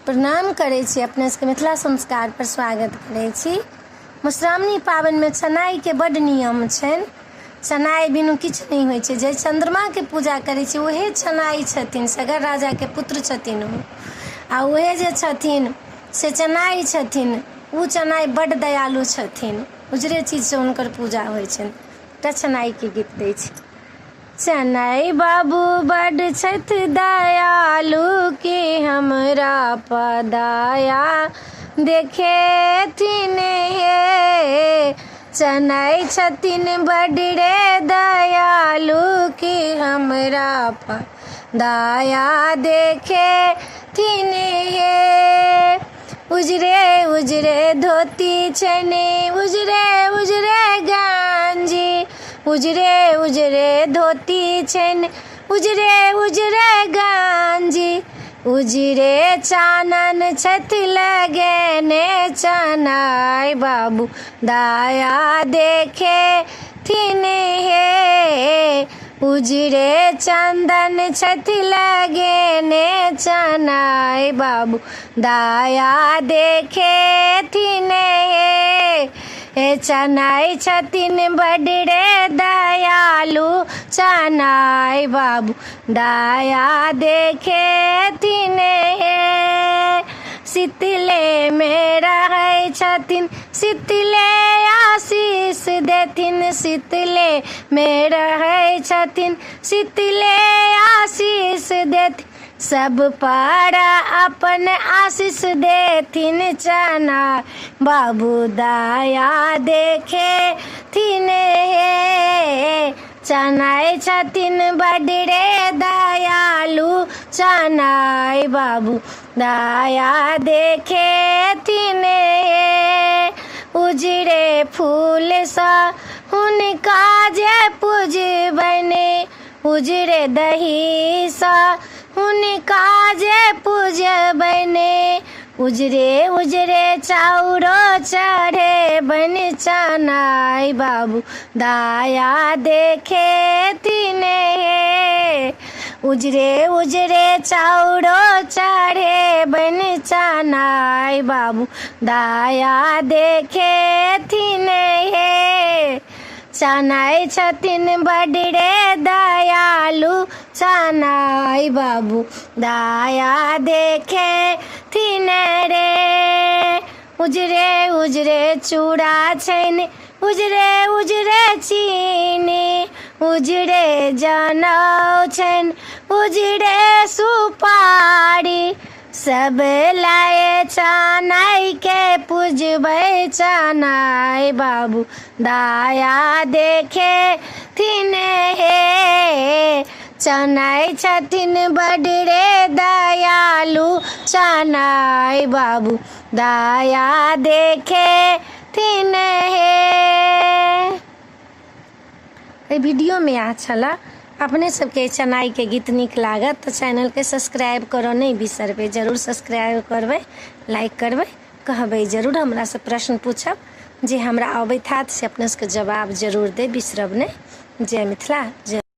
प्रणाम करै छी अपने सबके मिथिला संस्कार पर स्वागत करै छी। मधुश्रावणी पाबनिमे चनाइके बड्ड नियम छनि। चनाइ बिनु किछु नहि होइ छै। जाहि चन्द्रमाके पूजा करै छी उएह चनाइ छथिन, सगर राजाके पुत्र छथिन ओ, आ उएह जे छथिन से चनाइ छथिन। ओ चनाइ बड्ड दयालु छथिन, उजरे चीजसँ हुनकर पूजा होइ छनि। एकटा चनाइके गीत दै छी। चनई बाबू बड छथि दयालु के हमरा पदाया देखेथिन हे। चनई छथिन बड रे दयालु के हमरा पदाया देखेथिन हे। उजरे उजरे धोती छनि, उजरे उजरे गंजी, उजरे उजरे धोती छनि, उजरे उजरे गंजी, उजरे चानन छथि लगेने चनाइ बाबू दाया देखेथिन हे। उजरे चन्दन छथि लगेने चनाइ बाबू दाया देखेथिन हे। हे चनाइ छथिन बड रे दयालु चनाइ बाबू दाया देखेथिन हे। शीतले मे रहै छथिन शीतले आशीष देथिन, शीतले मे रहै छथिन शीतले आशीष देथिन, सब पर अपन आशीष देथिन चना बाबू दया देखेथिन हे। चनाइ छथिन बड रे दयालु चनाइ बाबू दया देखेथिन हे। उजरे फूलसँ हुनका जे पुजबनि, उजरे दहीसँ हुनका जे पुजबनि, उजरे उजरे चाउरो चढ़ेबनि चनाइ बाबू दया देखेथिन हे। उजरे उजरे चाउरो चढ़ेबनि चनाइ बाबू दया देखेथिन हे। चनाइ छथिन बड रे दयालु चनाइ बाबू दया देखेथिन रे। उजरे उजरे चूड़ा छनि, उजरे उजरे चीनी, उजरे जनउ छनि, उजरे सुपारी, सब लाए चनाइ के पुजबै चनाइ बाबू दया देखेथिन हे। चनाइ छथिन बड रे दयालु चनाइ बाबू दया देखेथिन हे। एहि वीडियोमे इएह छलए। अपने सबके चनाइके गीत नीक लागत तऽ चैनलके सब्सक्राइब करऽ नहि बिसरबै, जरूर सब्सक्राइब करबै, लाइक करबै, कहबै जरूर, हमरासँ प्रश्न पूछब जे हमरा अबैत हैत से अपने सबके जवाब जरूर देब, बिसरब नहि। जय मिथिला, जय।